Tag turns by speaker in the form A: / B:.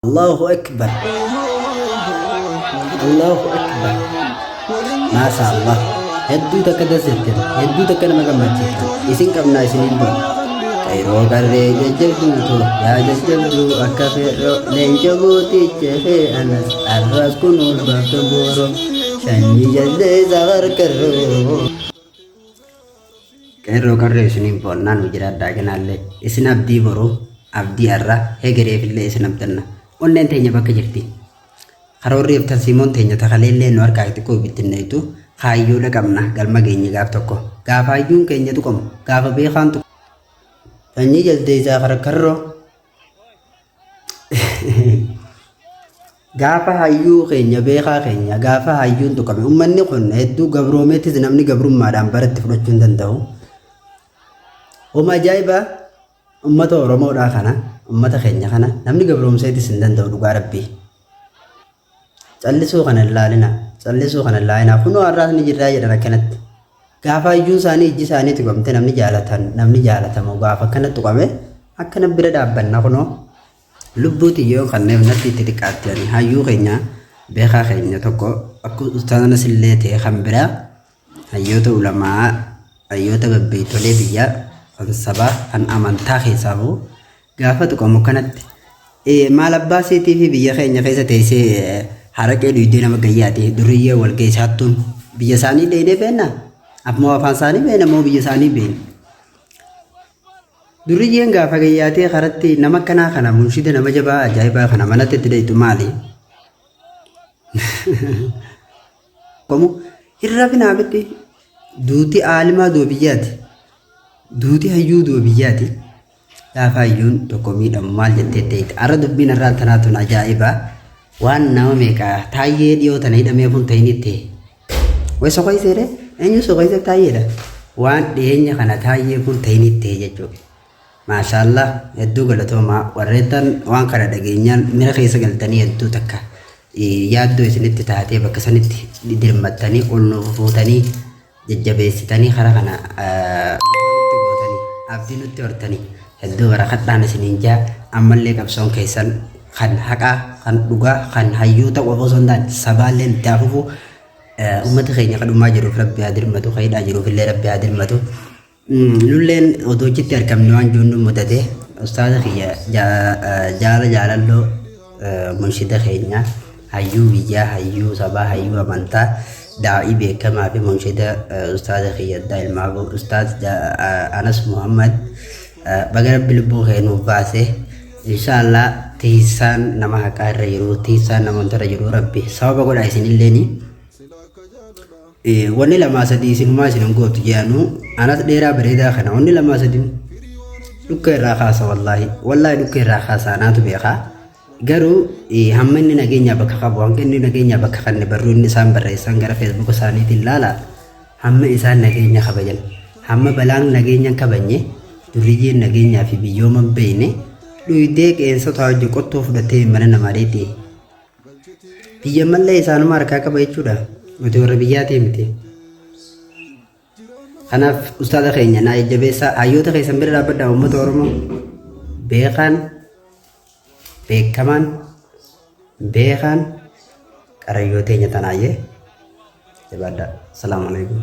A: Allahu Akbar. Allahu Akbar. Maasha Allah. Hedduu takka dasettan, hedduu takka nama gammachiiftan. Isin qabnaa isiniin boona. Qeyroo qarree jajjabduu too yaa jajjabduu akka feerroo leenca gooticha kee anas arras kun ol baafta booroo sanyii jaldeessa qarqarroo. Qeerroo qarree isiniin boonnaa nu jiraadhaa ganaallee isin abdii boruu abdii har'a hegereefillee isin abdanna onneen teenya bakka jirti karoorri fi tarsiimoon teenya takaleellee nu harkaa xiqqoo bittinneetu kaayyoodha qabna galma keenya gaaf tokko gaafa hayyuun keenya tuqamu gaafa beekaan tuqamu sanyii jaldeessaa karkarroo Gaafa hayyuu keenya beekaa keenya gaafa hayyuun tuqame ummanni kun hedduu gabroomeettis namni gabrummaadhaan baratti fudhachuu hin danda'u. Homa ajaa'ibaa ummata Oromoodhaa kana ummata keenya kana namni gabroomseetis hin danda'u dhugaa rabbii. Callisuu kana hin laalina callisuu kana hin laalina kunoo har'aas ni jirraa jedhan akkanatti. Gaafa hayyuun isaanii ijji isaanii tuqamte namni jaalatan namni jaalatamu gaafa akkana tuqame akkana bira dhaabbanna kunoo. Lubbuu tiyya yoo kanneef natti itti xiqqaatti ani hayyuu keenya beekaa keenya tokko akka ustaazana sillee ta'e kan biraa hayyoota ulamaa hayyoota babbeeytolee biyyaa kan sabaa kan amantaa keessaafuu gaafa tuqamu kanatti maal abbaa siitii fi biyya keenya keessa teessee haraqee dhuydee nama gayyaati duriyyee wal geessaattuun biyya isaanii dheeynee beenna ammoo afaan isaanii beena moo biyya isaanii beena. Duriyyeen gaafa gayyaatee karatti nama akkanaa kana munshida nama jabaa ajaa'ibaa kana manatti itti dheeytu maali? Qomu hin rafinaa bitti duuti aalimaa du'a biyyaati. Duuti hayyuu du'a biyyaati. Gaafa hayyuun tokko miidhamu maal jettee deeyta? Arra dubbiin arraan tanaa tun ajaa'ibaa. Waan nama meeqa taayyee dhiyoo tana hidhamee kun ta'initti. Way soqoyseedhe eenyu soqoyse taayyeedha. Waan dhiyeenya kana taayyee kun ta'initti jechuudha. Maashaallah hedduu galatoomaa warreettan waan kana dhageenyaan mira keessa galtanii hedduu takka yaaddoo isinitti taatee bakka sanitti dirmattanii ol nuuf fuutanii jajjabeessitanii kara kana nutti gootanii abdii nutti hortanii hedduu barakadhaan isiniin jaa ammallee qabsoon keessan kan haqaa kan dhugaa kan hayyoota qofa osoo hin taane sabaalleen itti haa fufu uummata keenya kadhumaa jiruuf rabbi haa dirmatu ka hidhaa jiruuf illee rabbi haa dirmatu. Nulleen odoo achitti argamne waan jiru nu mudate ustaaza kiyya jaala jaalalloo munshida keenya hayyuu biyyaa hayyuu sabaa hayyuu amantaa daa'ii beekamaa fi munshida ustaaza kiyya addaa ilmaaboo ustaaz Anas Muhammad baga rabbi lubbuu kee nuuf baase inshaallah tiisaan nama haqaa irra jiru tiisaan nama irra jiru rabbi sababa godha isinilleeni. Wanni lamaa sadii isinumaa isin hin gootu je'anuu anas dheeraa bareedaa kana wanni lamaa sadii dhukka irraa kaasa wallaahi wallaahi dhukka irraa kaasa anaatu beekaa garuu hamma inni nageenyaa bakka qabu hanga inni nageenyaa bakka kanne barruu inni isaan barreessan gara feesbuuka isaaniitiin laala hamma isaan nageenya kabajan hamma balaan nageenya hin kabajne durriyyeen nageenyaa fi biyyooma hin beekne dhuydee qeensota hojii qottoo fudhatee mana namaa dheedhee Biyya mallee isaanuma harkaa qaba jechuudha. Nuti warra biyyaatii miti. Kanaaf ustaaza keenya naa jajjabeessaa hayyoota keessan bira dhaabbadhaa uummata Oromoo beekaan beekamaan beekaan qarayyoo teenya tanaayyee jabaadhaa. Salaamu alaikum.